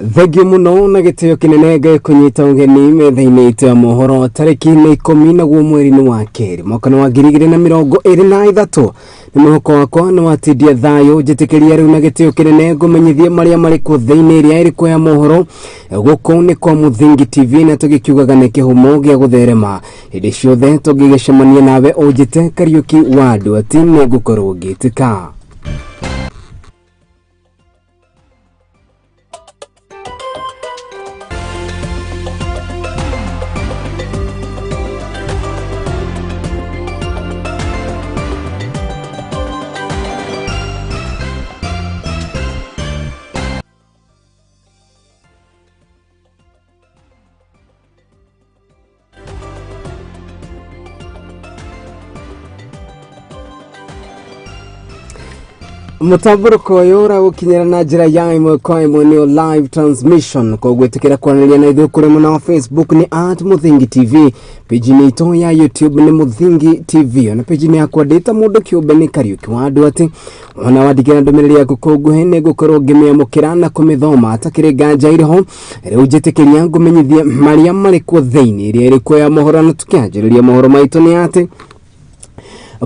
Thengiũ mũno na gĩtĩo kĩnene ngĩkũnyita ũgeni metha-inĩ itũ ya mohoro tarĩki nĩ 10 naguo mweri-inĩ wa kerĩ mwaka wa 2023. Nĩ mwĩhoko wakwa nĩ watindia thayũ. Njĩtĩkĩria rĩu na gĩtĩo kĩnene ngũmenyithie marĩa marĩ kuo thĩinĩ ĩrĩa ĩrĩ kuo ya mohoro. Gũkũ nĩ kwa Mũthingi TV na tũgĩkiugaga nĩ kĩhumo gĩa gũtherema hĩndĩ ciothe tũngĩgĩcemania nawe ũnjĩte Kariũki wa andũ ati nĩ ngũkorwo ngĩtĩka. Mũtambũrũko ũyũ ũragũkinyĩra na njĩra ya ĩmwe kwa ĩmwe nĩyo live transmission, koguo ĩtĩkĩra kwaranĩria na ithuĩ kũrĩ mwena wa Facebook nĩ at Mũthingi TV, page-inĩ itũ ya YouTube nĩ Mũthingi TV, ona page-inĩ yakwa ndĩ ta mũndũ kĩũmbe nĩ Kariũki wa andũ atĩ ona wandĩkĩra ndũmĩrĩri yaku kũu nguhĩ nĩ ngũkorwo ngĩmĩamũkĩra na kũmĩthoma atakĩrĩ nganja irĩ ho. Rĩu njĩtĩkĩria ngũmenyithie marĩa marĩ kuo thĩinĩ ĩrĩa ĩrĩ kuo ya mohoro, na tũkĩanjĩrĩria mohoro maitũ nĩ atĩ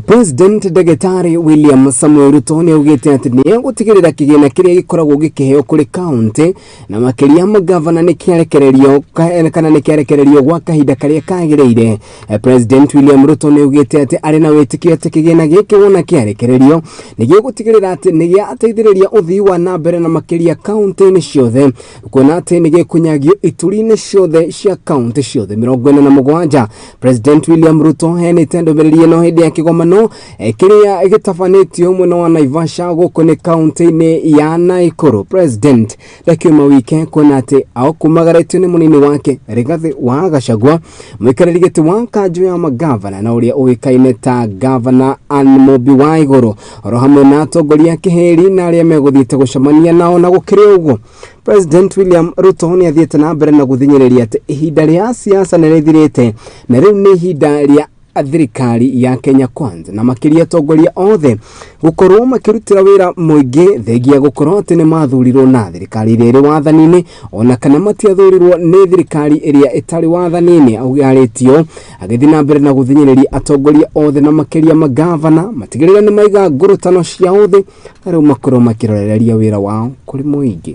President Ndagĩtarĩ William Samuel Ruto nĩ augĩte atĩ nĩ egũtigĩrĩra kĩgĩna kĩrĩa gĩkoragwo gĩkĩheo kũrĩ kaunti na makĩria magavana nĩ kĩarekererio kana nĩ kĩarekererio gwa kahinda karĩa kagĩrĩire. President William Ruto nĩ augĩte atĩ arĩ na wĩtĩkio atĩ kĩgĩna gĩkĩ wona kĩarekererio nĩ gĩgũtigĩrĩra atĩ nĩ gĩateithĩrĩria ũthii wa na mbere na makĩria kaunti-inĩ ciothe, kuona atĩ nĩ gĩkũnyagio ituri-inĩ ciothe cia kaunti ciothe 47. President William Ruto heanĩte ndũmĩrĩri ĩno hĩndĩ ya kĩgomano kĩrĩa gĩtabanĩtio mwena wa Naivasha gũkũ nĩ kaunti-inĩ ya Nakuru. President ndakiuma wike kuona atĩ akumagarĩtio nĩ mũnini wake Rigathi wa Gachagua, mũikarĩri gĩtĩ wa kanjũ ya magavana na ũrĩa ũĩkaine ta Gavana Anne Mumbi wa Igũrũ, oro hamwe na atongoria a kĩhĩri na arĩa megũthiĩte gũcemania nao. Na gũkĩrĩ ũguo, President William Ruto nĩ athiĩte na mbere na gũthinyĩrĩria atĩ ihinda rĩa siasa nĩ rĩthirĩte na rĩu nĩ ihinda rĩa thirikari ya Kenya Kwanza na makĩria atongoria othe gũkorwo makĩrutĩra wĩra mũingĩ thengia gũkorwo atĩ nĩ mathurirwo na thirikari ĩrĩa ĩrĩ wathani-inĩ ona kana matiathurirwo nĩ thirikari ĩrĩa ĩtarĩ wathani-inĩ. Arĩtio agĩthiĩ na mbere na gũthinyĩrĩria atongoria othe na makĩria magavana matigĩrĩre nĩ maiga ngũrũtano ciao thĩ na rĩu makorwo makĩrorereria wĩra wao kũrĩ mũingĩ.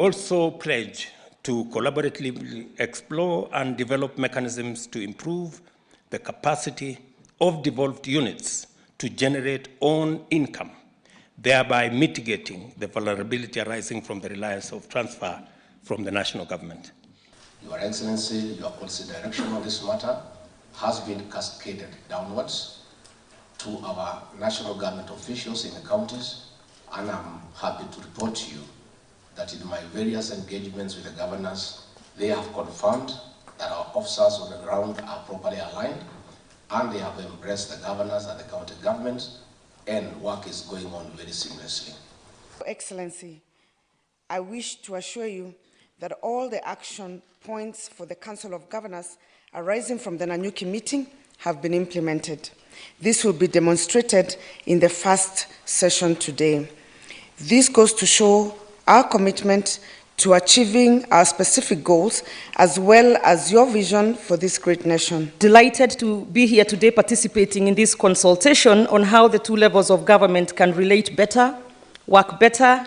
Also pledge to collaboratively explore and develop mechanisms to improve the capacity of devolved units to generate own income, thereby mitigating the vulnerability arising from the reliance of transfer from the national government. Your Excellency, your policy direction on this matter has been cascaded downwards to our national government officials in the counties, and I'm happy to report to you that in my various engagements with the governors, they have confirmed that our officers on the ground are properly aligned, and they have embraced the governors and the county governments, and work is going on very seamlessly. Excellency, I wish to assure you that all the action points for the Council of Governors arising from the Nanyuki meeting have been implemented. This will be demonstrated in the first session today. This goes to show our commitment to achieving our specific goals as well as your vision for this great nation. Delighted to be here today participating in this consultation on how the two levels of government can relate better, work better,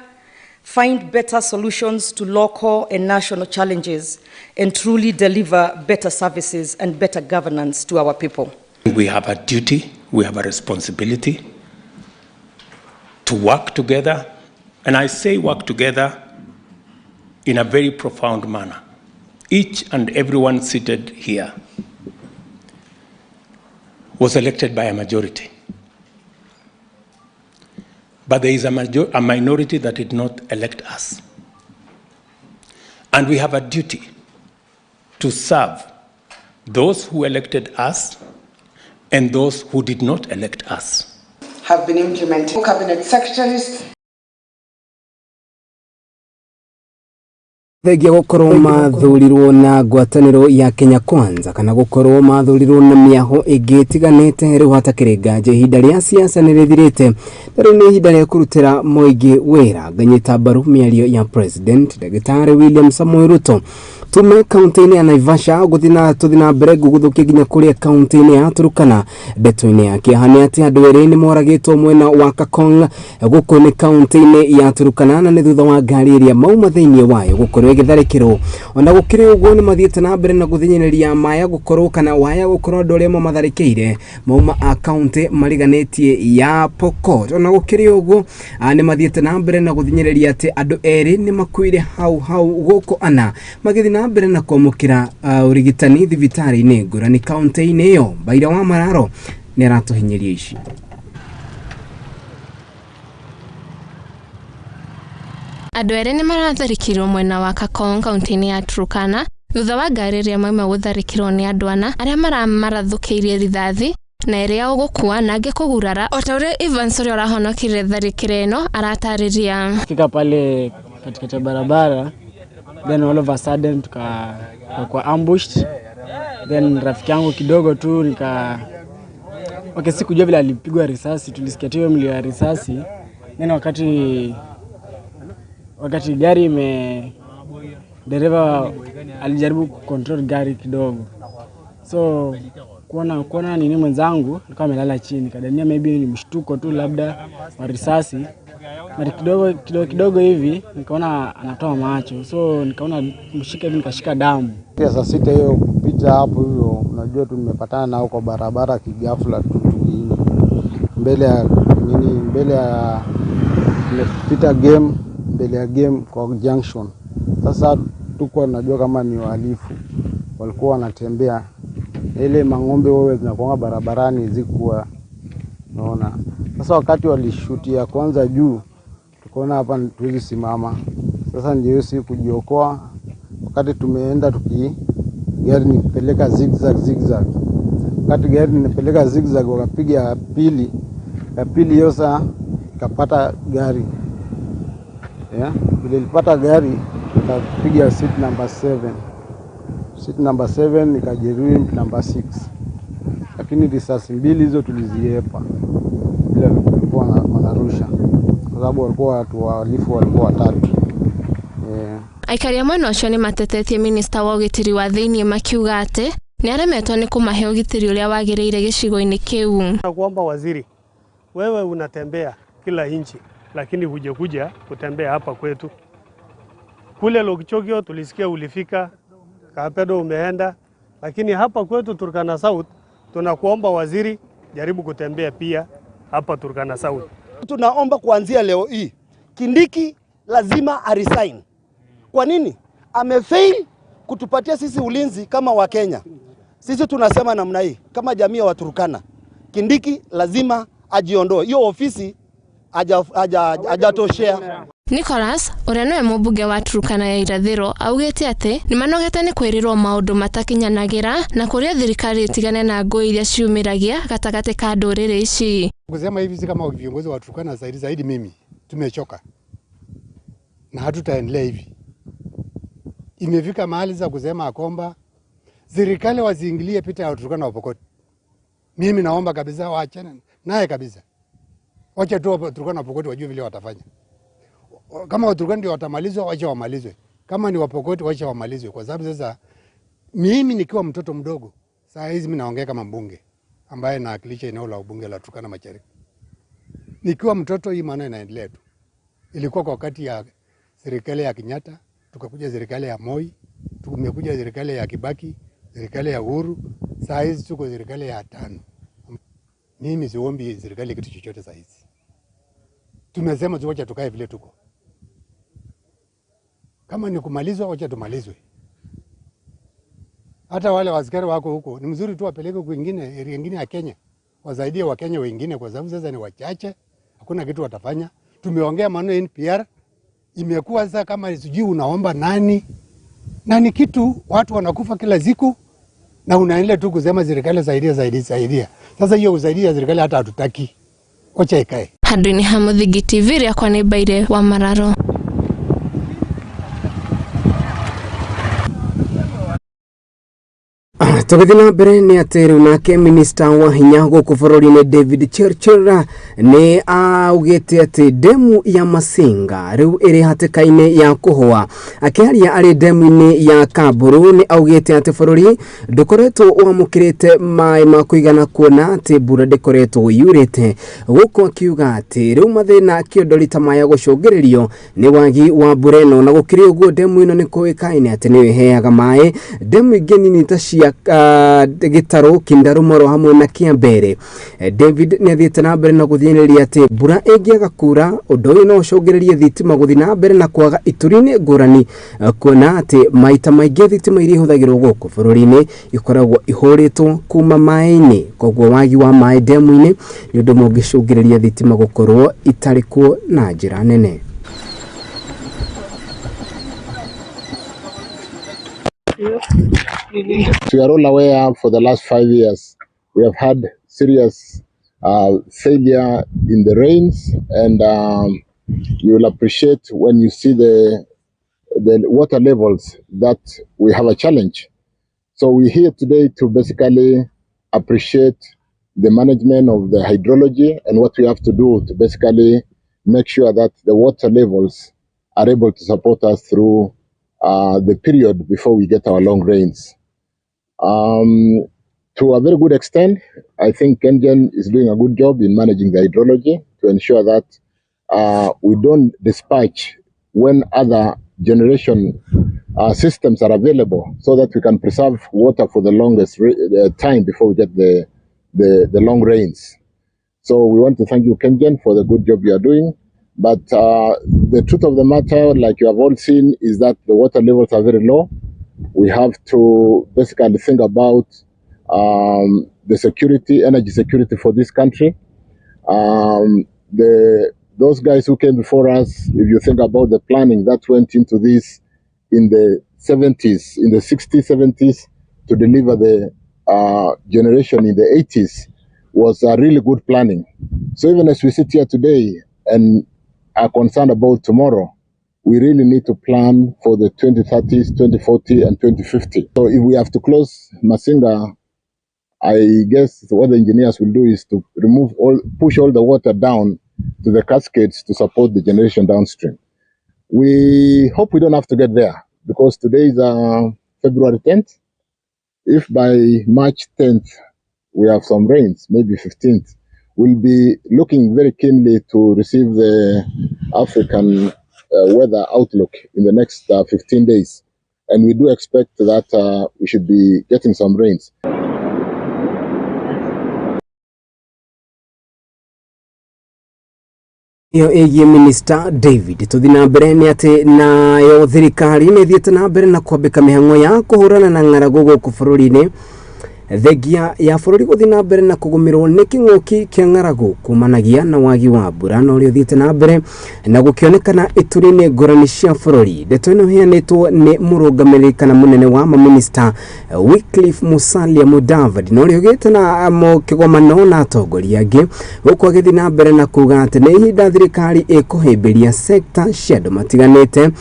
find better solutions to local and national challenges, and truly deliver better services and better governance to our people. We have a duty, we have a responsibility to work together, and I say work together in a very profound manner. Each and everyone seated here was elected by a majority. But there is a minority that did not elect us. And we have a duty to serve those who elected us and those who did not elect us. Have been implemented. Cabinet secretaries. Thengia gukorwo mathurirwo na ngwatanĩro ya Kenya Kwanza kana gukorwo mathurirwo na mĩaho ĩngĩ ĩtiganĩte rĩu hatakĩrĩ nganja ihinda rĩa siasa nĩ rĩthirĩte na rĩu nĩ ihinda rĩa kũrutĩra mũingĩ wĩra. Nganyita mbaru mĩario ya President Ndagĩtarĩ William Samoei Ruto. Tume kaunti-inĩ ya Naivasha gũthiĩ na tũthiĩ na mbere ngũgũthũkia nginya kũrĩa kaunti-inĩ ya Turkana. Ndeto-inĩ ya kĩeha nĩ atĩ andũ erĩ nĩ moragĩtwo mwena wa Kakong gũkũ nĩ kaunti-inĩ ya Turkana na nĩ thutha wa ngari ĩrĩa mauma thĩinĩ wayo gũkorwo ĩgĩtharĩkĩrwo. Ona gũkĩrĩ ũguo nĩ mathiĩte na mbere na gũthĩnyĩrĩria maya gũkorwo kana waya gũkorwo andũ arĩa mamatharĩkĩire mauma a kaunti mariganĩtie ya Pokot. Ona gũkĩrĩ ũguo nĩ mathiĩte na mbere na gũthĩnyĩrĩria atĩ andũ erĩ nĩ makuire hau hau gũkũ ana magĩthiĩ na mbere na kwamũkĩra ũrigitani thibitarĩ-inĩ ngũrani kaunti-inĩ ĩyo. Mbaira wa Mararo nĩ aratũhinyĩria ici. Andũ erĩ nĩ maratharĩkĩirwo mwena wa Kakong kaunti-inĩ ya Turkana thutha wa ngari ĩrĩa mauma gũtharĩkĩrwo nĩ andũ ana arĩa maramarathũkĩirie rithathi na ĩrĩa yao gũkua na angĩ kũgurara, o ta ũrĩa Evans ũrĩa ũrahonokire tharĩkĩro ĩno aratarĩria. Fika pale katikati ya barabara, then all of a sudden tukakuwa ambushed. Then rafiki yangu kidogo tu nika okay, sikujua vile alipigwa risasi, tulisikia tu mlio ya risasi. Then wakati gari ime dereva alijaribu kucontrol gari kidogo, so kuona nini mwenzangu alikuwa amelala chini, kadania maybe ni mshtuko tu labda wa risasi. Mara kidogo kidogo kidogo hivi nikaona anatoa macho, so nikaona mshike hivi, nikashika damu. Saa sita hiyo kupita hapo hivyo, unajua tumepatana nao kwa barabara kighafla tu, mbele ya nini, mbele ya tumepita game, mbele ya game kwa junction. Sasa tuko tunajua kama ni wahalifu walikuwa wanatembea, ile mang'ombe wewe zinakuwa barabarani zikuwa naona. Sasa wakati walishutia kwanza juu, tukaona hapa tuwezi simama. Sasa ndio si kujiokoa. Wakati tumeenda tuki gari nipeleka zigzag zigzag. Wakati gari nipeleka zigzag wakapiga ya pili hiyo saa ikapata gari. Yeah, vile ilipata gari nikapiga seat number 7. Seat number 7 nikajeruhi number 6. Lakini risasi mbili hizo tuliziepa. Bila walikuwa wanarusha. Kwa sababu walikuwa watu wahalifu walikuwa watatu. Aikari a mwena ũcio nĩ matetetie minista wa ũgitĩri wa thĩinĩ makiuga atĩ nĩ aremetwo nĩ kũmahe ũgitĩri ũrĩa wagĩrĩire gĩcigo-inĩ kĩu. Nakuomba waziri, wewe unatembea kila nchi lakini hujakuja kutembea hapa kwetu. Kule Lokichogio tulisikia ulifika, Kapedo umeenda, lakini hapa kwetu Turkana South tunakuomba waziri, jaribu kutembea pia hapa Turkana South. Tunaomba kuanzia leo hii Kindiki lazima aresign. Kwa nini? Amefail kutupatia sisi ulinzi kama wa Kenya. Sisi tunasema namna hii kama jamii ya Waturkana, Kindiki lazima ajiondoe. Hiyo ofisi hajatoshea. Nicholas ũrĩa nĩwe mũmbunge wa Turkana ya irathĩro augĩte atĩ nĩmanogete nĩ kwĩrĩrwo maũndũ matakinyanagĩra na kũrĩa thirikari ĩtigane na ngũĩ iria ciumĩragia gatagatĩ ka ndũrĩrĩ ici. Kusema hivi si kama viongozi wa Turkana zaidi zaidi, mimi tumechoka na hatutaendelea hivi. Imefika mahali za kusema kwamba serikali waziingilie pita ya Turkana wa Pokot. Mimi naomba kabisa waachane naye kabisa. Wacha tu Turkana wa Pokot wajue vile watafanya. Kama Waturkana ndio watamalizwa, wacha wamalizwe. Kama ni Wapokot, wacha wamalizwe. Kwa sababu sasa mimi nikiwa mtoto mdogo, saa hizi mimi naongea kama mbunge ambaye naakilisha eneo la ubunge la Turkana Mashariki. Nikiwa mtoto hii maana inaendelea tu. Ilikuwa kwa wakati ya serikali ya Kenyatta, tukakuja serikali ya Moi, tumekuja serikali ya Kibaki, serikali ya Uhuru, saa hizi tuko serikali ya tano. Mimi siombi serikali kitu chochote saa hizi. Tumesema tuache tukae vile tuko. Kama ni kumalizwa, wacha tumalizwe. Hata wale askari wako huko ni mzuri tu wapeleke kwingine, area nyingine ya Kenya, wasaidie Wakenya wengine, kwa sababu sasa ni wachache, hakuna kitu watafanya. Tumeongea maneno NPR, imekuwa sasa kama sijui unaomba nani na ni kitu watu wanakufa kila siku, na unaendelea tu kusema serikali saidia saidia saidia. Sasa hiyo usaidia serikali hata hatutaki, wacha ikae. Handũ-inĩ ha Mũthingi TV rĩakwa nĩ Mbaire wa Mararo. Tũgĩthiĩ na mbere nĩ atĩ rĩu nake minista wa hinya gũkũ bũrũri-inĩ David Chirchir nĩ augĩte atĩ demu ya Masinga rĩu ĩrĩ hatĩka-inĩ ya kũhũa. Akĩaria arĩ demu-inĩ ya Kamburu nĩ augĩte atĩ bũrũri ndũkoretwo wamũkĩrĩte maĩ ma kũigana kuona atĩ mbura ndĩkoretwo yurĩte, gũkũ akiuga atĩ rĩu mathĩna kĩondori ta maya gũcũngĩrĩrio nĩ wagi wa mbura ĩno. Na gũkĩrĩ ũguo demu ĩno nĩ kũĩkaine atĩ nĩyo ĩheaga maĩ demu ingĩ nini ta cia Gĩtarũ, Kindarumoro hamwe na Kĩambere. David nĩ athiĩte na mbere na gũthiĩrĩria atĩ mbura ĩngĩaga kura ũndũ ũyũ no ũcũngĩrĩrie thitima gũthiĩ na mbere na kwaga ituri-inĩ ngũrani, kuona atĩ maita maingĩ thitima iria ihũthagĩrwo gũkũ bũrũri-inĩ ikoragwo ihũrĩtwo kuma maĩ-inĩ, koguo wagi wa maĩ demu-inĩ nĩ ũndũ ũngĩcũngĩrĩria thitima gũkorwo itarĩ kuo na njĩra nene. We are all aware for the last 5 years we have had serious failure in the rains, and you will appreciate when you see the water levels that we have a challenge. So we're here today to basically appreciate the management of the hydrology and what we have to do to basically make sure that the water levels are able to support us through the period before we get our long rains. To a very good extent, I think KenGen is doing a good job in managing the hydrology to ensure that we don't dispatch when other generation systems are available, so that we can preserve water for the longest time before we get the long rains. So we want to thank you, KenGen, for the good job you are doing. But the truth of the matter, like you have all seen, is that the water levels are very low. We have to basically think about the security, energy security for this country. Those guys who came before us, if you think about the planning that went into this in the 70s, in the 60s, 70s, to deliver the generation in the 80s, was a really good planning. So even as we sit here today and are concerned about tomorrow, we really need to plan for the 2030s, 2040, and 2050. So if we have to close Masinga, I guess what the engineers will do is to remove all, push all the water down to the cascades to support the generation downstream. We hope we don't have to get there, because today is February 10th. If by March 10th we have some rains, maybe 15th, we'll be looking very keenly to receive the African weather outlook in the next 15 days. And we do expect that we should be getting some rains. Iyo ĩgiĩ Minister David tũthiĩ na mbere nĩ atĩ nayo thirikari nĩ ĩthiĩte na mbere na kwambĩka mĩhang'o ya kũhũrana na ng'aragu gũkũ bũrũri-inĩ, thengia ya bũrũri gũthiĩ na mbere na kũgũmĩrwo nĩ kĩng'ũki kĩa ng'aragu kumanagia na wagi wa mbura na ũrĩa ũthiĩte na mbere na gũkĩonekana ituri-inĩ ngũrani cia bũrũri. Ndeto ĩno ĩheanĩtwo nĩ mũrũgamĩrĩri kana mũnene wa maminista Wycliffe Musalia Mudavadi na ũrĩa ũgĩte na kĩgomano na atongoria angĩ, gũkũ agĩthiĩ na mbere na kuga atĩ nĩ ihinda thirikari ĩkũhĩmbĩria sekta cia andũ matiganĩte,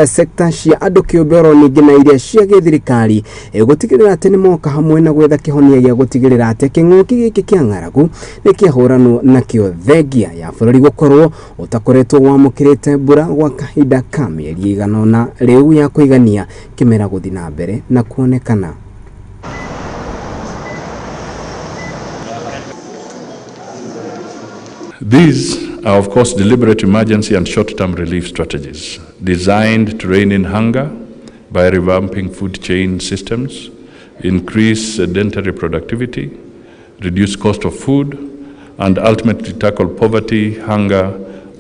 sekta cia andũ kĩũmbe oro ningĩ na iria cia gĩthirikari, gũtigĩrĩra atĩ nĩ moka hamwe na gwetha kĩhonia gĩa gũtigĩrĩra atĩ kĩng'ũki gĩkĩ kĩa ng'aragu nĩ kĩahũranwo nakĩo, thengia ya bũrũri gũkorwo ũtakoretwo wamũkĩrĩte mbura gwa kahinda ka mĩeri ĩigana ũna rĩu ya kũigania kĩmera gũthiĩ na mbere na kuonekana. These are, of course, deliberate emergency and short-term relief strategies designed to rein in hunger by revamping food chain systems, increase sedentary productivity, reduce cost of food, and ultimately tackle poverty, hunger,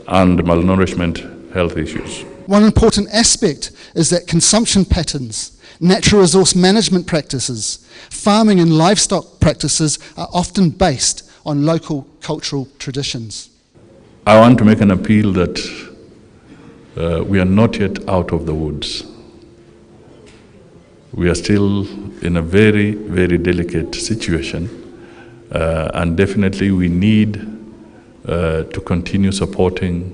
and malnourishment health issues. One important aspect is that consumption patterns, natural resource management practices, farming and livestock practices are often based on local cultural traditions. I want to make an appeal that we are not yet out of the woods. We are still in a very, very delicate situation, and definitely we need to continue supporting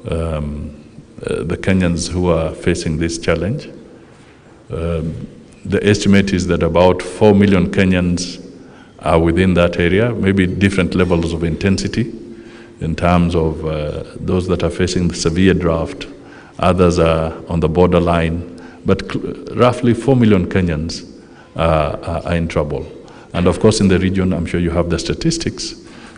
the Kenyans who are facing this challenge. The estimate is that about 4 million Kenyans are within that area, maybe different levels of intensity in terms of those that are facing the severe drought, others are on the borderline, but roughly 4 million Kenyans are in trouble. And of course in the region, I'm sure you have the statistics,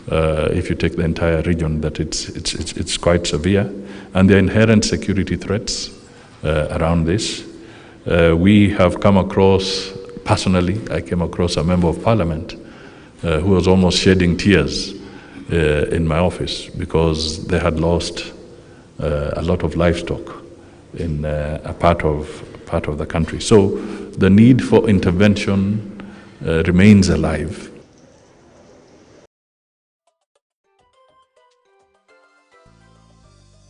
if you take the entire region, that it's quite severe. And there are inherent security threats around this. We have come across, personally, I came across a member of parliament who was almost shedding tears in my office because they had lost a lot of livestock in a part of the country. So the need for intervention remains alive.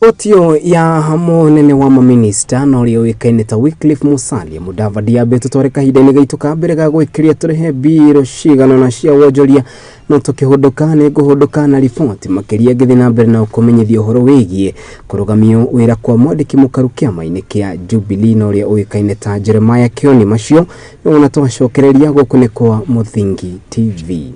Otio ya munene wa maminista na ũrĩa ũĩkaine ta Wycliffe Musalia Mudavadi ambĩtwo tware kahinda-inĩ gaitũ ka mbere ga gwĩkĩria tũrehe mbirũ cigana na cia wonjoria no tũkĩhũndũka nĩ ngũhũndũka na riboti makĩria ngĩthiĩ na mbere na ũkũmenyithia ũhoro wĩgiĩ kũrũgamio wĩra kwa mwandĩki mũkaru kĩama-inĩ kĩa Jubilee na ũrĩa ũĩkaine ta Jeremiah Kioni. Macio nĩwona twacokereria gũkũ nĩ kwa Mũthingi TV.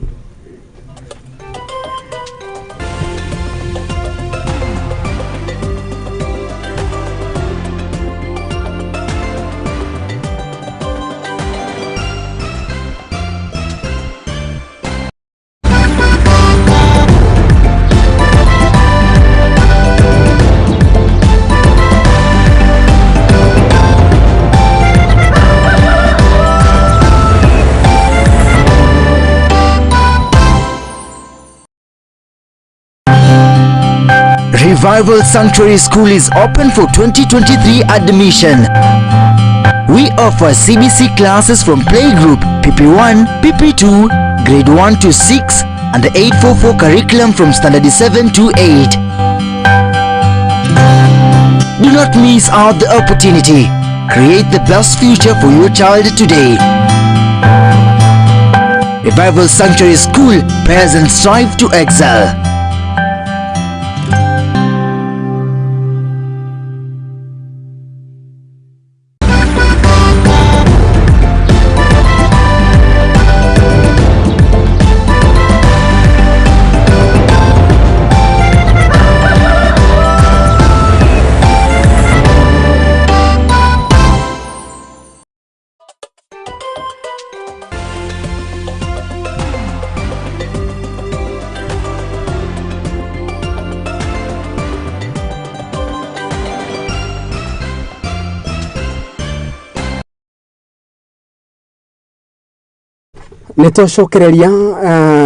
Revival Sanctuary School is open for 2023 admission. We offer CBC classes from playgroup, PP1, PP2, grade 1 to 6 and the 844 curriculum from standard 7 to 8. Do not miss out the opportunity. Create the best future for your child today. Revival Sanctuary School, parents strive to excel. Nitwacokereria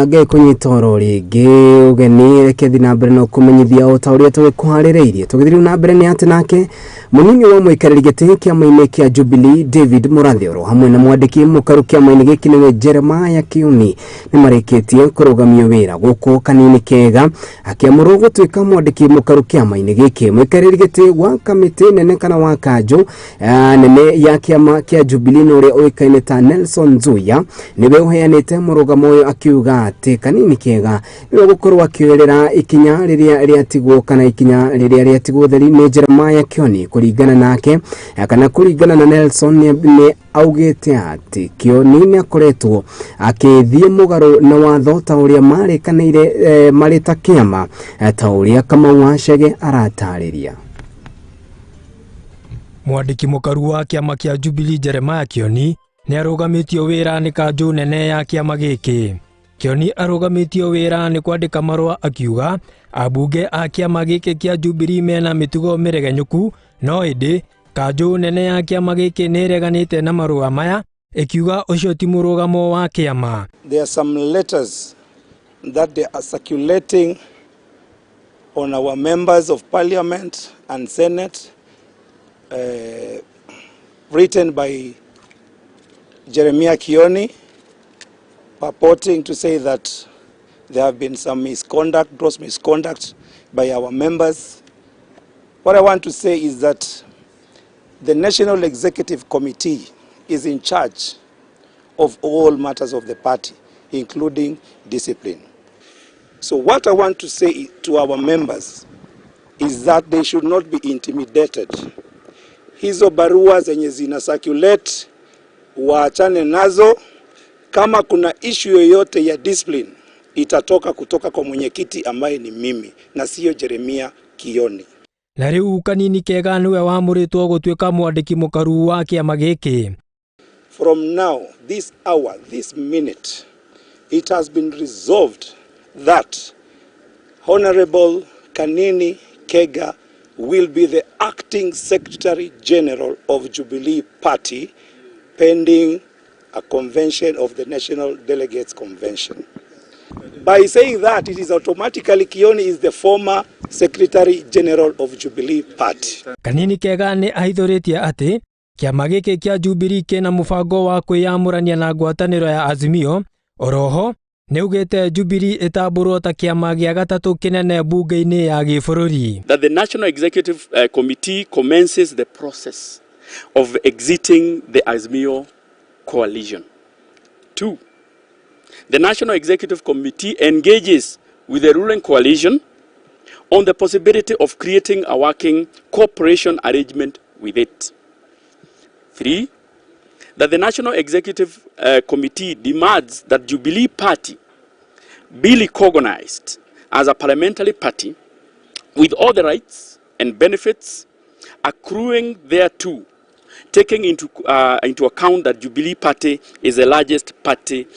ngai kunyita oro ringi ugeni reke thi na mbere na kumenyithia o ta uria tugikuhaririirie tugithiru na mbere ni ati nake munini wa muikariri giti kiama-ini kia Jubilee David Murathe oro hamwe na mwandiki mukaru kiama-ini giki niwe Jeremiah Kioni ni marikitie kurugamio wira guku kanini kega akiamurwo gutuika mwandiki mukaru kiama-ini giki muikariri giti wa kamiti nene kana wa kanju nene ya kiama kia Jubilee na uria uikaine ta Nelson Nzuya niwe uheanite murugamo uyu akiuga ati kanini kega niwe gukorwo akioerera ikinya riria riatigwo kana ikinya riria riatigwo theri ni Jeremiah Kioni kuringana nake kana kuringana na Nelson ni augite ati Kioni ni akoretwo akithie mugaro na watho ta uria marikaniire mari ta kiama ta uria Kamau Wachege aratariria. Mwandiki mukaru wa kiama kia Jubilee Jeremiah Kioni ni arugamitio wira ni kanju nene ya kiama giki. Kioni arugamitio wira ni kwandika marua akiuga abunge a kiama giki kia Jubilee mena mitugo miregenyuku no indi kanju nene ya kiama giki ni ireganite na marua maya ikiuga ucio ti murugamo wa kiama. There are some letters that they are circulating on our members of parliament and senate written by Jeremiah Kioni, purporting to say that there have been some misconduct, gross misconduct by our members. What I want to say is that the National Executive Committee is in charge of all matters of the party, including discipline. So what I want to say to our members is that they should not be intimidated. Hizo barua zenye zina circulate, Waachane nazo. Kama kuna issue yoyote ya discipline itatoka kutoka kwa mwenyekiti ambaye ni mimi na siyo Jeremia Kioni. Na rĩu Kanini Kega nĩwe wamũrĩtwo gũtuĩka mwandĩki mũkaru wa kĩama gĩkĩ. From now, this hour, this minute, it has been resolved that Honorable Kanini Kega will be the acting Secretary General of Jubilee Party pending a convention of the National Delegates Convention. By saying that, it is automatically Kioni is the former Secretary General of Jubilee Party. Kanini Kega nĩ ahithũrĩtie atĩ kĩama gĩkĩ kĩa Jubilee kĩna mũbango wa kwĩyamũrania na ngwatanĩro ya Azimio. Oroho nĩaugĩte Jubilee ĩtambũrwo ta kĩama gĩa gatatũ kĩnene mbunge-inĩ ya gĩbũrũri. That the National Executive Committee commences the process of exiting the Azimio coalition. 2, the National Executive Committee engages with the ruling coalition on the possibility of creating a working cooperation arrangement with it. 3, that the National Executive Committee demands that Jubilee Party be recognized as a parliamentary party with all the rights and benefits accruing thereto, taking into account that Jubilee Party is the largest party,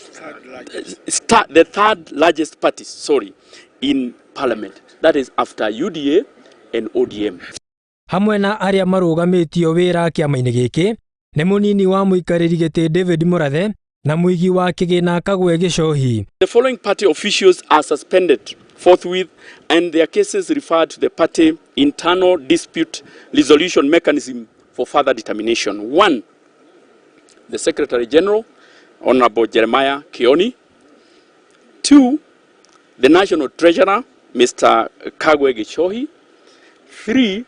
the third largest party, sorry, in parliament. That is after UDA and ODM. Hamwe na arĩa marũgamĩtio wĩra kĩama-inĩ gĩkĩ nĩ mũnini wa mũikarĩri gĩtĩ David Murathe na mũigi wa kĩgĩna Kagwe Gĩcohi. The following party officials are suspended forthwith and their cases referred to the party internal dispute resolution mechanism for further determination. 1, the Secretary General, Honorable Jeremiah Kioni. 2, the National Treasurer, Mr. Kagwe Gichohi. 3,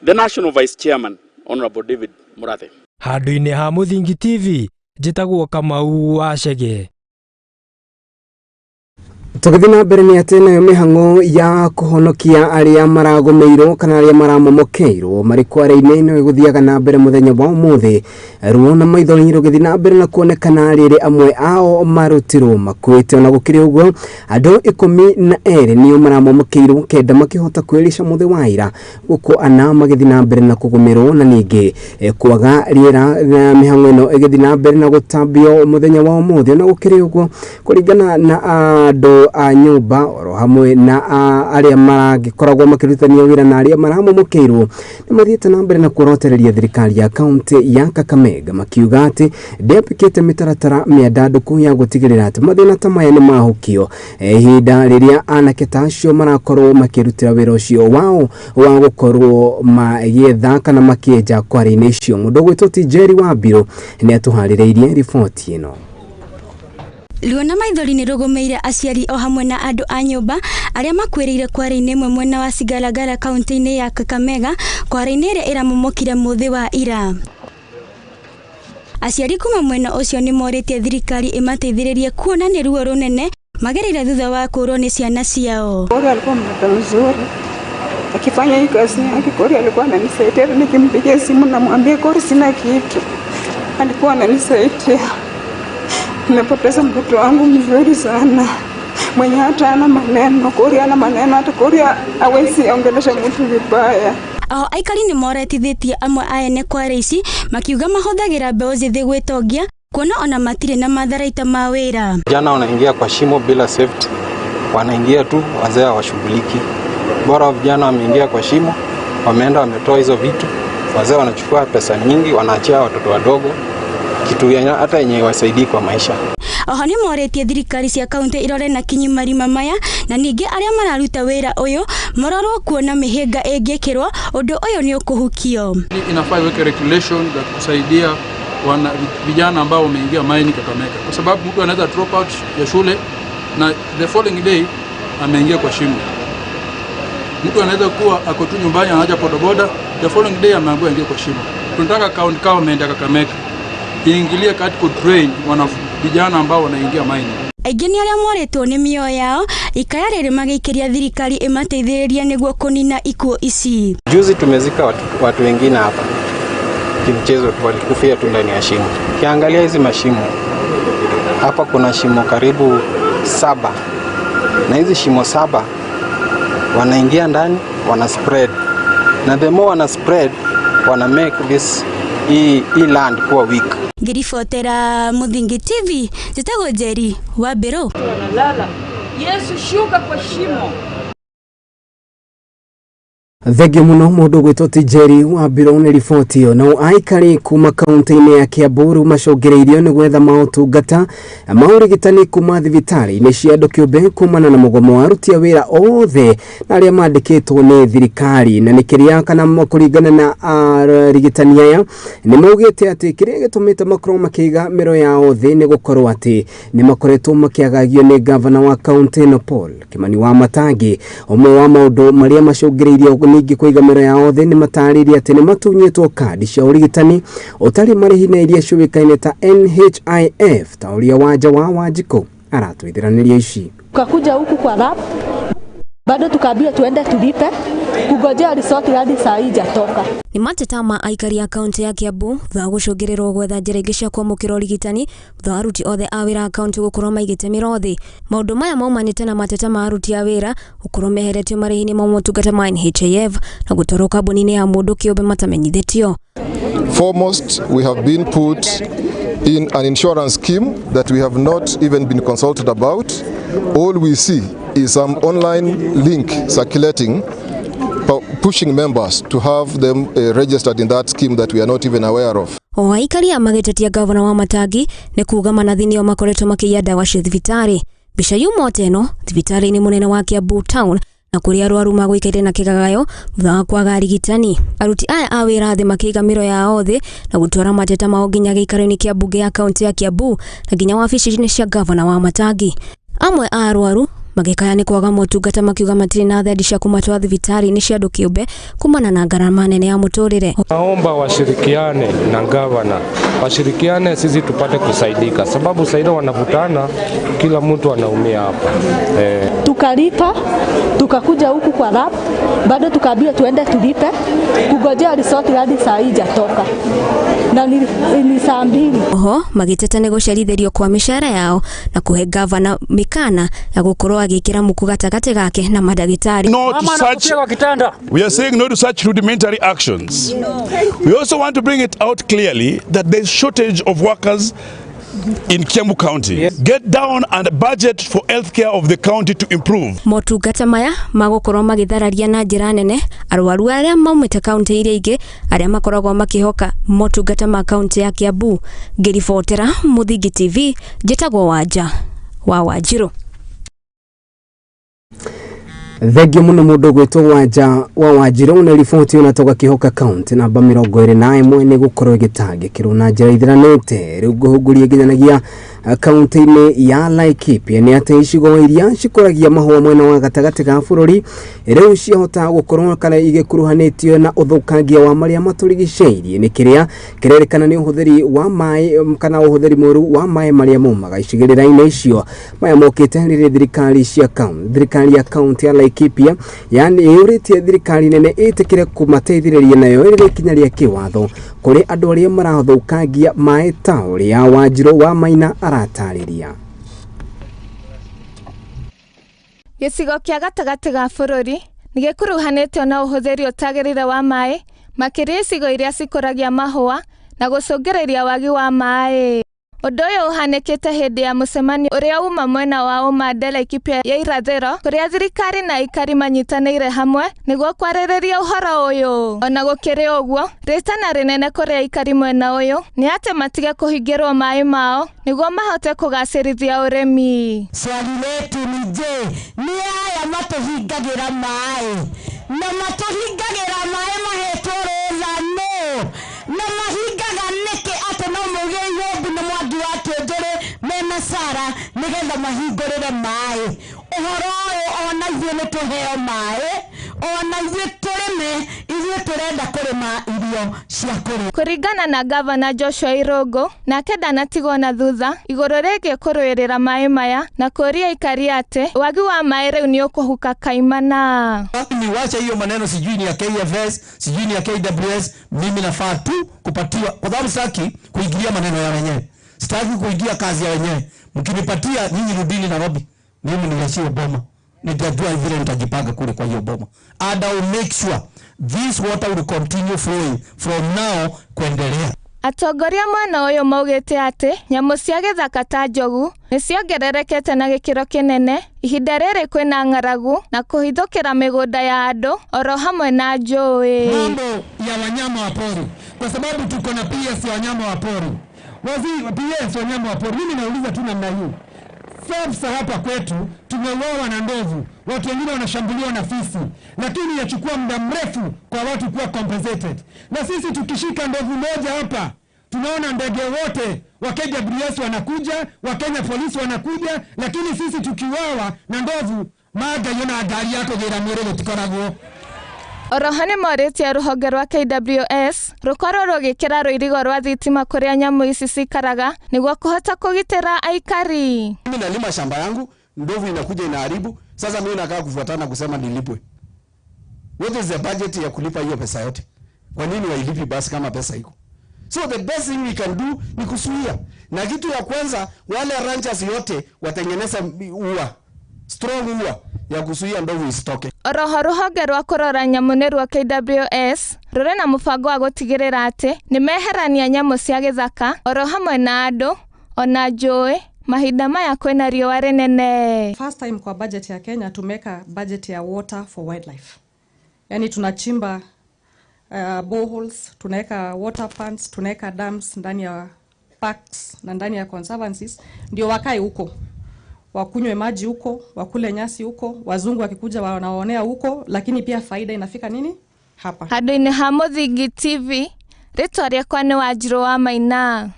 the National Vice Chairman, Honorable David Murathe. Handũ-inĩ ha Mũthingi TV, njĩtagwo Kamau wa Chege. Tũgĩthiĩ na mbere nĩ atĩ nayo mĩhang'o ya kũhonokia arĩa maragũmĩirwo kana arĩa maramomokeirwo marĩ kware-inĩ no ĩgũthiaga na mbere mũthenya wa ũmũthĩ. Ruo na maithori rũgĩthiĩ na mbere na kuonekana rĩrĩ amwe ao marutirwo makuĩte. Ona gũkĩrĩ ũguo, andũ 12 nĩo maramomokeirwo, 9 makĩhota kwĩrica mũthĩ wa ira, gũkũ 4 magĩthiĩ na mbere na kũgũmĩrwo na ningĩ kwaga rĩera, na mĩhang'o ĩno ĩgĩthiĩ na mbere na gũtambio mũthenya wa ũmũthĩ. Ona gũkĩrĩ ũguo, kũringana na andũ a nyũmba oro hamwe na arĩa maragĩkoragwo makĩrutithania wĩra na arĩa maramomokeirwo, nĩ mathiĩte na mbere na kuorotereria thirikari ya kaunti ya Kakamega makiuga atĩ ndĩapĩkĩte mĩtaratara mĩandandũku ya gũtigĩrĩra atĩ mathĩna ta maya nĩ mahũkio ihinda rĩrĩa anake ta acio marakorwo makĩrutĩra wĩra ũcio wao wa gũkorwo magĩetha kana makĩenja kware-inĩ icio. Mũndũ ũgwĩtwo Tijeri wa Mbirũ nĩ atũharĩrĩirie riboti ĩno. Ruo na maithori nĩ rũgũmĩire aciari o hamwe na andũ a nyũmba arĩa makuĩrĩire kware-inĩ ĩmwe mwena wa Sigalagala kaunti-inĩ ya Kakamega, kware-inĩ ĩrĩa ĩramomokire mũthĩ wa ira. Aciari kuma mwena ũcio nĩ morĩtie thirikari ĩmateithĩrĩrie kuona nĩ ruo rũnene magereire thutha wa kũũrwo nĩ ciana ciao. Kori alikuwa mtoto mzuri, akifanya hii kazi yake. Kori alikuwa ananisaidia, nikimpigia simu namwambia Kori sina kitu, alikuwa ananisaidia. Nimepoteza mtoto wangu mzuri sana, mwenye hata ana maneno. Kori ana maneno, hata Kori hawezi ongelesha mtu vibaya. Aho aikari nĩ moretithĩtie amwe a ene kware ici makiuga mahũthagĩra mbeũ njĩthĩ gwĩtongia kuona ona matirĩ na matharaita ma wĩra. Vijana wanaingia kwa shimo bila safety, wanaingia tu, wazee hawashughuliki. Bora vijana wameingia kwa shimo, wameenda wametoa hizo vitu, wazee wanachukua pesa nyingi, wanaachia watoto wadogo, kitu hata yenye wasaidii kwa maisha. Oho nĩ morĩtie thirikari cia kaunti irore na kinyi marima maya na ningĩ arĩa mararuta wĩra ũyũ marorwo kuona mĩhĩnga ĩngĩkĩrwo ũndũ ũyũ nĩ ũkũhukio. Inafaa iweke regulation za kusaidia vijana ambao wameingia mining Kakamega, kwa sababu mtu anaweza drop out ya shule na the following day ameingia kwa shimo. Mtu anaweza kuwa ako tu nyumbani anaacha bodaboda, the following day ameambiwa aingie kwa shimo. Tunataka county government ya Kakamega iingilie kati ku train vijana ambao wanaingia mining. Aingĩ nĩ arĩa morĩtwo nĩ mĩoyo yao ikaya rĩrĩ magĩikĩria thirikari ĩmateithĩrĩrie nĩguo kũnina ikuũ ici. Juzi tumezika watu wengine hapa. kimchezo tu, walikufia tu ndani ya shimo. Ukiangalia hizi mashimo hapa, kuna shimo karibu 7, na hizi shimo 7 wanaingia ndani, wana spread, na the more wana spread wana make this hii land kuwa weak. Ngiribotera Muthingi TV, njĩtagwo Njeri wa Mbĩrũ. Wanalala. Yesu shuka kwa shimo. Thengio muno mundu gwitwo ti Njeri wa Mbĩrũ nĩ riboti ĩyo. Nao aikari kuma kaunti-inĩ ya Kiambu rĩu macũngĩrĩirio nĩ gwetha maũtungata ma ũrigitani kuma thibitarĩ-inĩ cia andũ kĩũmbe kumana na mũgomo wa aruti a wĩra othe na arĩa mandĩkĩtwo nĩ thirikari. Na nĩ kĩrĩa kana kũringana na arigitani aya nĩ maugĩte atĩ kĩrĩa gĩtũmĩte makorwo makĩiga mĩro yao thĩ nĩ gũkorwo atĩ nĩ makoretwo makĩagagio nĩ gavana wa kaunti ĩno Paul Kimani wa Matangi. Ũmwe wa maũndũ marĩa macũngĩrĩirie ningĩ kũiga mĩro yao thĩ nĩ matarĩirie atĩ nĩ matunyĩtwo kandi cia ũrigitani ũtarĩ marĩhi na iria ciũĩkaine ta NHIF ta ũrĩa Wanja wa Wanjikũ aratwĩthiranĩria ici. Tukakuja huku kwa lab, bado tukaambiwa tuende tulipe, kungojea result hadi saa hii haijatoka. Nĩ mateta ma aikari a kaunti ya Kiambu thutha wa gũcũngĩrĩrwo gwetha njĩra ingĩ cia kwamũkĩra ũrigitani thutha wa aruti othe a wĩra a kaunti gũkorwo maigĩte mĩro thĩ. Maũndũ maya maumanĩte na mateta ma aruti a wĩra gũkorwo meheretio marĩhi-inĩ ma motungata ma NHIF na gũtwarwo kambuni-inĩ ya mũndũ kĩũmbe matamenyithĩtio. Foremost, we have been put in an insurance scheme that we have not even been consulted about. All we see is some online link circulating, pushing members to have them registered in that scheme that we are not even aware of. O aikari a magĩtetia gavana wa Matangi nĩ kuuga manathi nĩo makoretwo makĩiya ndawa cia thibitarĩ. Mbica yuma ĩno thibitarĩ-inĩ mũnene wa Kiambu town na kũrĩa arwaru magũikaire na kĩgagayo thutha wa kwaga arigitani. Aruti aya a wĩra thĩ makĩiga mĩro yao thĩ na gũtwara mateta mao nginya gĩikaro-inĩ kĩa mbunge ya kaunti ya Kiambu na nginya wabici-inĩ cia gavana wa Matangi. Amwe a arwaru magĩkaya nĩ kwaga motungata makiuga matirĩ na thendi cia kũmatwara thibitarĩ-inĩ cia andũ kĩũmbe kumana na ngarama nene ya mũtũrĩre. Naomba washirikiane na gavana, washirikiane sisi tupate kusaidika, sababu saida wanavutana, kila mtu anaumia hapa. Tukalipa, tukakuja huku kwa lab, bado tukaambiwa tuende tulipe, kungojea result hadi saa hii haijatoka. Na ni saa 2. Oho magĩteta nĩ gũcerithĩrio kwa mĩcara yao na kũhe gavana mĩkana ya gũkorwo agĩkĩra muku gatagatĩ gake na mandagĩtarĩ. No to such, we are saying no to such rudimentary actions. We also want to bring it out clearly that there is shortage of workers in Kiambu County. Yes. Get down and budget for healthcare of the county to improve. Motungata maya magũkorwo magĩthararia na njĩra nene arwaru arĩa maumĩte kaunti iria ingĩ arĩa makoragwo makĩhoka motungata ma kaunti ya Kiambu. Ngĩribotera Muthingi TV, njĩtagwo Wanja wa Wanjirũ. Thengio muno mundu gwitwo Wanja wa Wanjirũ nĩ riboti unatoka Kĩhoka kaunti namba 21 nĩ gũkorwo ĩgĩtangĩkĩrwo na njĩra ithiranĩte. Rĩu ngũhunguria nginyanagia kaunti-inĩ ya Laikipia nĩ atĩ icigo iria cikũragia mahũa mwena wa gatagatĩ ga bũrũri rĩu ciahota gũkorwo kana igĩkuruhanĩtio na ũthũkangia wa marĩa matũrigicĩirie nĩ kĩrĩa kĩrerĩkana nĩ ũhũthĩri wa maĩ kana ũhũthĩri mũru wa maĩ marĩa maumaga icigĩrĩra-inĩ icio. Maya mokĩte rĩrĩa thirikari cia kaunti, thirikari ya kaunti ya Laikipia yani ĩyũrĩtie thirikari nene ĩtĩkĩre kũmateithĩrĩria nayo ĩrĩ ikinya rĩa kĩwatho kũrĩ andũ arĩa marathũkangia maĩ ta ũrĩa Wanjirũ wa Maina aratarĩria. Gĩcigo kĩa gatagatĩ ga bũrũri nĩ gĩkuruhanĩtio na ũhũthĩri ũtagĩrĩire wa maĩ makĩria icigo iria cikũragia mahũa na gũcũngĩrĩria wagi wa maĩ. Ũndũ ũyũ ũhanĩkĩte hĩndĩ ya mũcemanio ũrĩa uma mwena wa ũmande Laikipia ya irathĩro kũrĩa thirikari na aikari manyitanĩire hamwe nĩguo kwarĩrĩria ũhoro ũyũ. Ona gũkĩrĩ ũguo, rĩtana rĩnene kũrĩ aikari mwena ũyũ nĩ atĩ matige kũhingĩrwo maĩ mao nĩguo mahote kũgacĩrithia ũrĩmi. Swali letu ni je, nĩ aya matũhingagĩra maĩ na matũhingagĩra maĩ mahetwo rũtha nũ na mahingaga nĩkĩ atĩ no mauge Iyobu na Mwangi wa Kĩnjũrĩ mena Sara nĩgetha mahingũrĩre maĩ. Ũhoro ũyũ ona ithuĩ nĩ tũheo maĩ, ona ithuĩ tũrĩme, ithuĩ tũrenda kũrĩma irio. irio cia kũrĩa. Kũringana na Gavana Joshua Irũngũ, nake ndanatigwo na thutha igũrũ rĩgiĩ kũrũĩrĩra maĩ maya na kũũria aikari atĩ wagi wa maĩ rĩu nĩ ũkũhuka kaimana. Niwache hiyo maneno, sijui ni ya KFS, sijui ni ya KWS. Mimi nafaa tu kupatiwa, kwa sababu sitaki kuingilia maneno ya wenyewe, sitaki kuingia kazi ya wenyewe. Mkinipatia nyinyi, rudini Nairobi, mimi niachie boma, nitajua vile nitajipanga kule kwa hiyo boma. And I will make sure this water will continue flowing from now kuendelea. Atongoria mwena ũyũ maugĩte atĩ nyamũ cia gĩthaka ta njogu nĩ ciongererekete na gĩkĩro kĩnene ihinda rĩrĩ kwĩna ng'aragu na kũhithũkĩra mĩgũnda ya andũ oro hamwe na njũĩ. Mambo ya wanyama wa pori, kwa sababu tuko na PS ya wanyama wa pori, waziri wa PS wanyama wa pori, mimi nauliza tu namna hii. Sasa hapa kwetu tumeuawa na ndovu, watu wengine wanashambuliwa na fisi, lakini yachukua muda mrefu kwa watu kuwa compensated. Na sisi tukishika ndovu moja hapa, tunaona ndege wote wa KWS wanakuja, wa Kenya polisi wanakuja, lakini sisi tukiuawa na ndovu, maga yona gari yako gera mwere tukoragwo. Oroho nĩ morĩtie rũhonge rwa KWS rũkorwo rũgĩkĩra rũirigo rwa thitima kũrĩa nyamũ ici cikaraga nĩguo kũhota kũgitĩra aikari. Mimi nalima shamba yangu, ndovu inakuja inaharibu. Sasa mimi nakaa kufuatana kusema nilipwe. What is the budget ya kulipa hiyo pesa yote? Kwa nini wailipi basi kama pesa iko? So the best thing we can do ni kuzuia. Na kitu ya kwanza, wale ranchers yote watengeneza ua, strong ua ya kuzuia ndovu isitoke. Oroho rũhonge rwa kũrora nyamũ nĩruo KWS rũrĩ na mũbango wa gũtigĩrĩra atĩ nĩmeherania nyamũ cia gĩthaka oro hamwe na andũ ona njũĩ mahinda maya kwĩna riũa rĩnene. First time kwa budget ya Kenya tumeweka budget ya water for wildlife. Yani tunachimba boreholes, tunaweka water pumps, tunaweka dams ndani ya parks na ndani ya conservancies, ndio wakae huko, wakunywe maji huko, wakule nyasi huko, wazungu wakikuja wanaonea huko, lakini pia faida inafika nini hapa. Handũ-inĩ ha Mũthingi TV, rĩtwa rĩakwa nĩ Wanjirũ wa Maina.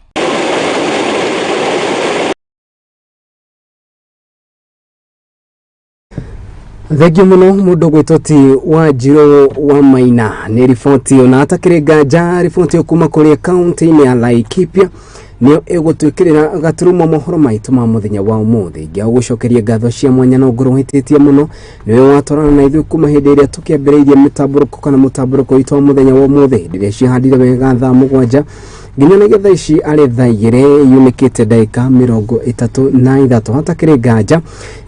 Thengio muno mundu gwitwo ti Wanjirũ wa Maina nĩ riboti ona atakĩrĩ nganja, riboti kuma kũrĩ kaunti-inĩ ya Laikipia nĩyo ĩgũtwĩkĩrĩra gaturumo mohoro maitũ ma mũthenya wa ũmũthĩ. Ingĩa gũcokeria ngatho cia mwanya na ngorwo hĩtĩtie mũno nĩwe watwarana na ithuĩ kuma hĩndĩ ĩrĩa tũkĩambĩrĩirie mĩtambũrũko kana mũtambũrũko witũ wa mũthenya wa ũmũthĩ, hĩndĩ ĩrĩa ciahandire wega thaa 7 nginya nĩgetha thaa ici arĩ thaa 2 yunĩkĩte ndagĩka 33. Hatakĩrĩ nganja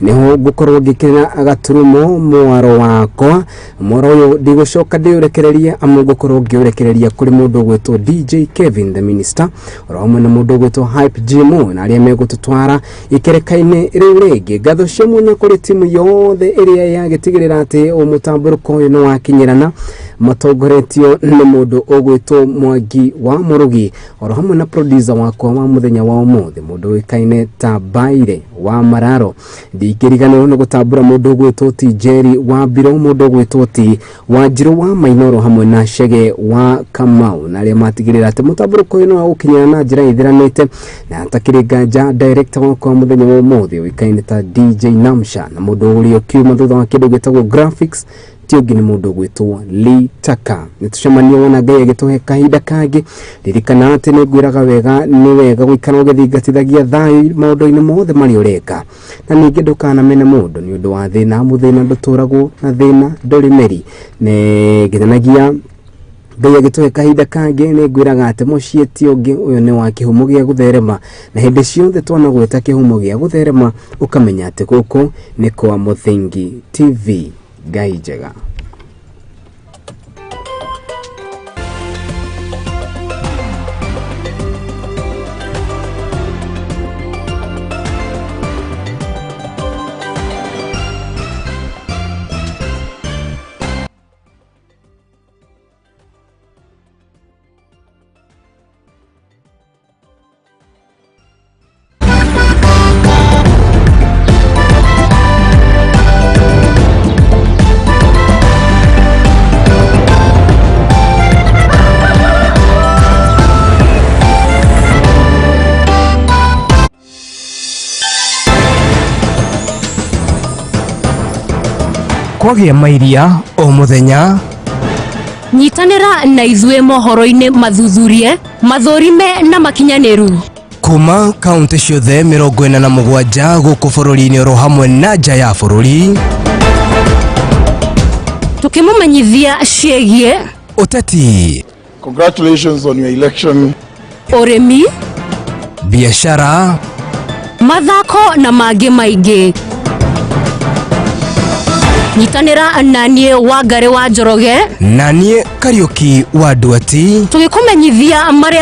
nĩho ngũkorwo ngĩkĩra gaturumo mwaro wakwa. Mwaro ũyũ ndigũcoka ndĩũrekererie, amu ngũkorwo ngĩũrekereria kũrĩ mũndũ ũgwĩtwo DJ Kevin the Minister oro hamwe na mũndũ ũgwĩtwo Hype Jimo na arĩa megũtũtwara ikereka-inĩ rĩu rĩngĩ. Ngatho cia mwanya kũrĩ timu yothe ĩrĩa yagĩtigĩrĩra atĩ mũtambũrũko ũyũ nĩ wakinyĩrana, matongoretio nĩ mũndũ ũgwĩtwo Mwangi wa Mũrugi oro hamwe na producer wakwa wa mũthenya wa ũmũthĩ mũndũ ũĩkaine ta Baire wa Mararo. Ndingĩriganĩrwo nĩ gũtambũra mũndũ ũgwĩtwo ti Jerry wa Mbiro, mũndũ ũgwĩtwo ti Wanjirũ wa Mainoro hamwe na Chege wa Kamau na arĩa matigĩrĩra atĩ mũtambũrũko ũyũ nĩ wa gũkinyĩra na njĩra ĩtheranĩte. Na hatakĩrĩ nganja director wakwa wa mũthenya wa ũmũthĩ ũĩkaine ta DJ Namsha na mũndũ ũrĩa ũkiuma thutha wa kĩndũ gĩtagwo graphics ti ũngĩ nĩ mũndũ ũgwĩtwo Lee Tucker. Nĩtũcemanie wona Ngai agĩtũhe kahinda kangĩ. Ririkana atĩ nĩ ngwĩraga wega, nĩ wega gũikara ũgĩthingatithagia thayũ maũndũ-inĩ mothe marĩa ũreka, na ningĩ ndũkanamene mũndũ nĩ ũndũ wa thĩna, amu thĩna ndũtũragwo na thĩna ndũrĩ mĩri. Nĩ nginyanagia Ngai agĩtũhe kahinda kangĩ nĩ ngwĩraga atĩ mũciĩ ti ũngĩ, ũyũ nĩ wa kĩhumo gĩa gũtherema, na hĩndĩ ciothe twanagwĩta kĩhumo gĩa gũtherema ũkamenya atĩ gũkũ nĩ kwa Mũthingi TV. Ngai njega. Kwagĩa mairia o mũthenya Nyitanĩra na ithuĩ mohoro-inĩ mathuthurie, mathũrime na makinyanĩru. Kuma kaunti ciothe 47 gũkũ bũrũri-inĩ oro hamwe na nja ya bũrũri. Tukĩmũmenyithia ciĩgiĩ ũteti, Congratulations on your election. Ũrĩmi, biashara, mathako na mangĩ maingĩ. Nyitanĩra na niĩ Wangarĩ wa Njoroge na niĩ Kariũki wa Nduati tũgĩkũmenyithia marĩa